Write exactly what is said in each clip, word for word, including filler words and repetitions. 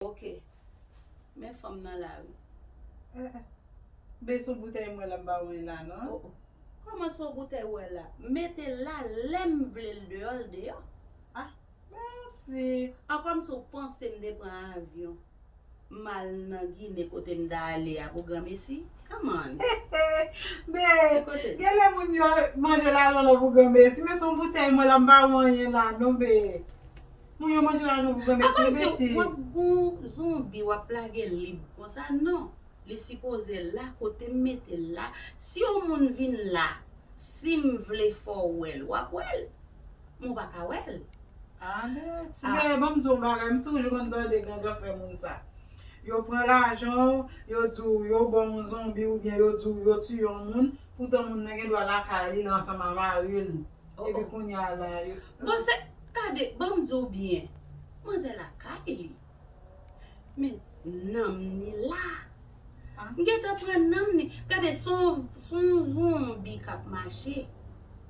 Ok. Men fanm nan la wi. Eh, eh. Ben, se yon boutèy mwen la, m pa wè la, non. Oh, oh. Kòman se yon boutèy ou wè la? Mete la lè m vle l deyò, l deyò. Ah, mèsi. An kòmsi w panse m te pran avyon. M al nan Ginen kote m ta ale a pou granmesi. Come on. Ben, genlè moun yo manje lajan nan pou granmesi, men se yon boutèy mwen la, m pa wè anyen la, non, ben. Moun yo manje lajan pou granmesi, w ap gon zonbi, w ap lage l lib konsa, non. Li sipoze la, kote m mete l la. Si yon moun vin la, si m vle fè w wè l, w ap wè l. Men w pa ka wè l. Ah, men, ti, ah, men, ban m di w yon bagay, m toujou konn tande gangan fè moun sa. Yo pran lajan w, yo di w, yo ba w yon zonbi oubyen yo di w, yo tiye yon moun, poutan moun nan gen dwa lakay li, li ansanm a mari l. Oh, epi oh. Kounye a la, yo. Bon, se, gade, ban m di w byen. Manzè lakay li. Men nanm ni la. Ah. M gentan pran nanm ni. Gade, se yon, se yon zonbi k ap mache.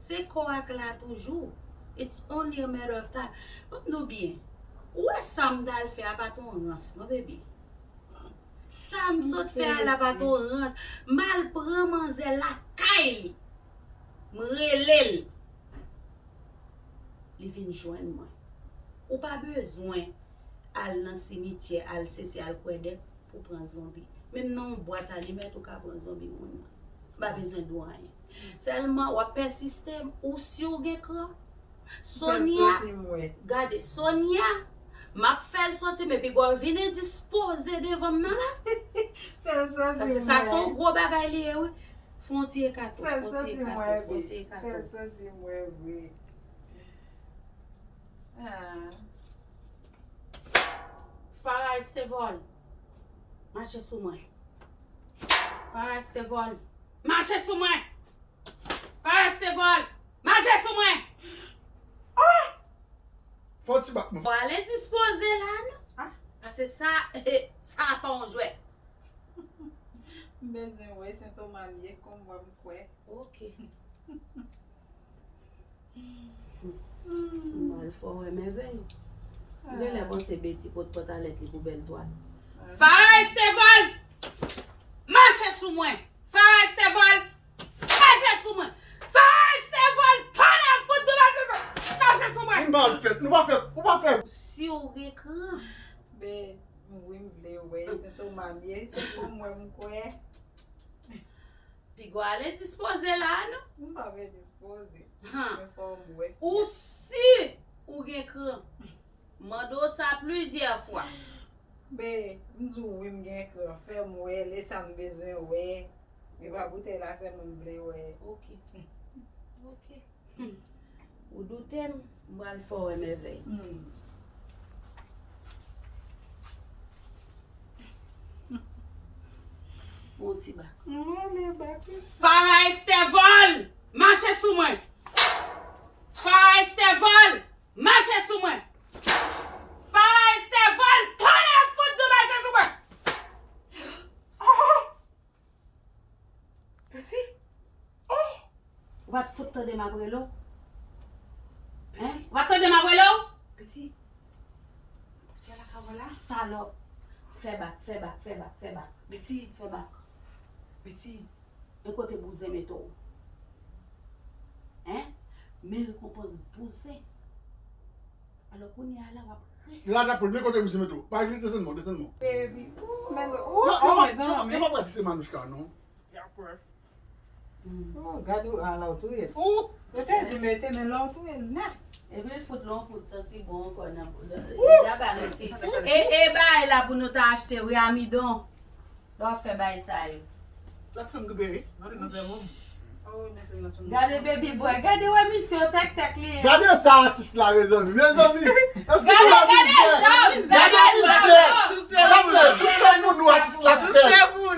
Se kò ak la toujou. It's only a matter of time. Ban m di w byen. Ou wè sa m t al fè a pa t yon rans, non, baby. Sa m sot fè a la pa t yon rans. M al pran manzè lakay li. M rele l. Li vin jwenn mwen. Ou pa bezwen al nan simityè, al sesi, al kwè dèk pou pran zonbi. Menm nan yon bwat alimèt, ou ka pran zonbi moun nan. M pa bezwen di w anyen. Sèlman, w ap pèsiste, ou si w gen kran. Sonya, gade, Sonya, m ap fè l soti, men piga w vin endispoze devan m nan la. Fè l soti, paske sa se yon gwo bagay li ye, wi. Fè l soti, mwen, fè l soti, mwen, wi. Ah. Farah Estevol, mache sou mwen. Farah Estevol, mache sou mwen. Farah Estevol, mache sou mwen. Ah! Fò ti bak mwen. Ou al endispoze la, non? Ah. Paske sa, sa pa yon jwèt. M bezwen wè Sentoma m ye, kòm m kwè. Ok. M al fè w wè mèvèy. M genlè panse Betty pot pantalèt li pou bèl twal. Farah Estevol! Mache sou mwen! Farah Estevol! Mache sou mwen! Farah Estevol! Tonnè fout de mache sou, mache sou mwen! Nou pa fè, nou pa fè, ou pa fè. Si w gen kran. Ben, wi, m vle wè, Sentoma m ye, se pou mwen m kwè. Piga w al endispoze la, non? M pa endispoze. Men fò m wè. Ou si ou gen kran. Mande w sa plizyè fwa. Ben, m di w wi, m gen kran. Fè m wè, lè sa m bezwen wè. E pa boutèy la sèlman m vle wè. Ok. Ok. Ou doute m, m pral fè w wè mèvèy. Hmm. Bon ti bak. M rele bak, wi. Farah Estevol, mache sou mwen. Farah Estevol, mache sou mwen. Farah Estevol, tonnè fout de mache sou mwen. Ah! Piti. Oh! Ou pa t fout tande m ap rele w? Hein? Ou pa t tande m ap rele w? Piti. Salòp. Fè bak, fè bak, fè bak, fè bak. Piti. Fè bak. Piti. E kote bouzen mete w? Hein? Men rekonpans bouzen. Alò, kounye a la, w ap resi. La, la, pou l men kote bouzen mete w. Pa vin desann mwen, desann mwen. Baby, ooh, men, ooh, oh, mezanmi. Yo pa wè si se Manouchka, non. Oh, gade, a la w touye l. Ooh. Yo te di mete men la w touye l nèt. Epi l fout lon kout santi bon ankò nan, nan, nan ba nou ti. E, e bay la pou nou ta achte, wi, amidon. Lè w ap fè bay sa yo. L ap fè m gripe, wi. Gade nan sèvo m. Gade baby boy, gade wè misye, tèk tèk li ye. Gade ta atis la, mezanmi, mezanmi. Èske nou pa mizè? Gade love, gade love. Gade tout se pou nou atis la fè.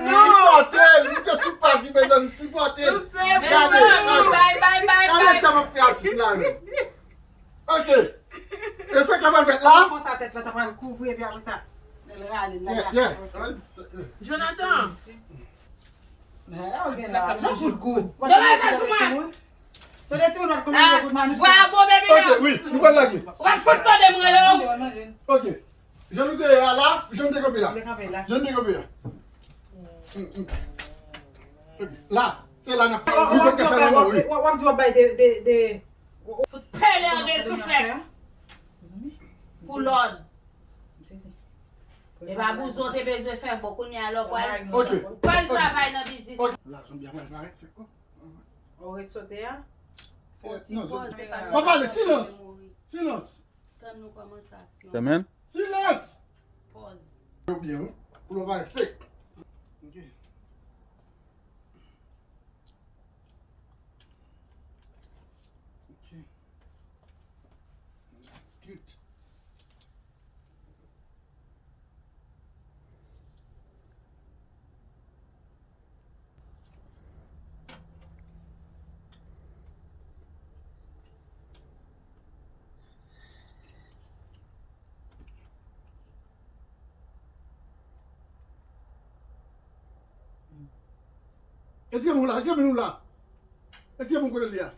Sipòte l, moute sou paj li, mezanmi, sipòte l. Gade, gade. Gade tan m ap fè atis la, wi. Ok. Efè k la pral fèt la. Konsa tèt la ta pral kouvri epi apre sa. Lè l rale l la. Yeah, yeah. Jonathan. Men, ou gen la. Jan bout gou. Tande timoun pa t konn konnen pou Manouchka. Bravo, baby. Ok, wi, nou pral lage. Ou pa t fout tande m rele w. Ok. Jan nou te ye a la, jan nou te kanpe a. Jan nou te kanpe a. La, se la n ap... W ap di w ap bay de, de, de... Fout pele an de souflèt. Pou lòd. E pa bouzon te bezwen fè bon, kounye a la w pral... Ok. Ou pral travay nan biznis. Ok. Lajan byen pral parèt, fèk. Ou resote a? Fè ti pòz, se pa... Pa pale, silans! Silans! Tann nou kòmanse aksyon. Amen. Silans! Pòz. Yo byen, wi. Pou nou pa fake. Ok. Ok. That's good. Etire moun la, etire moun la. Etire moun kote li a.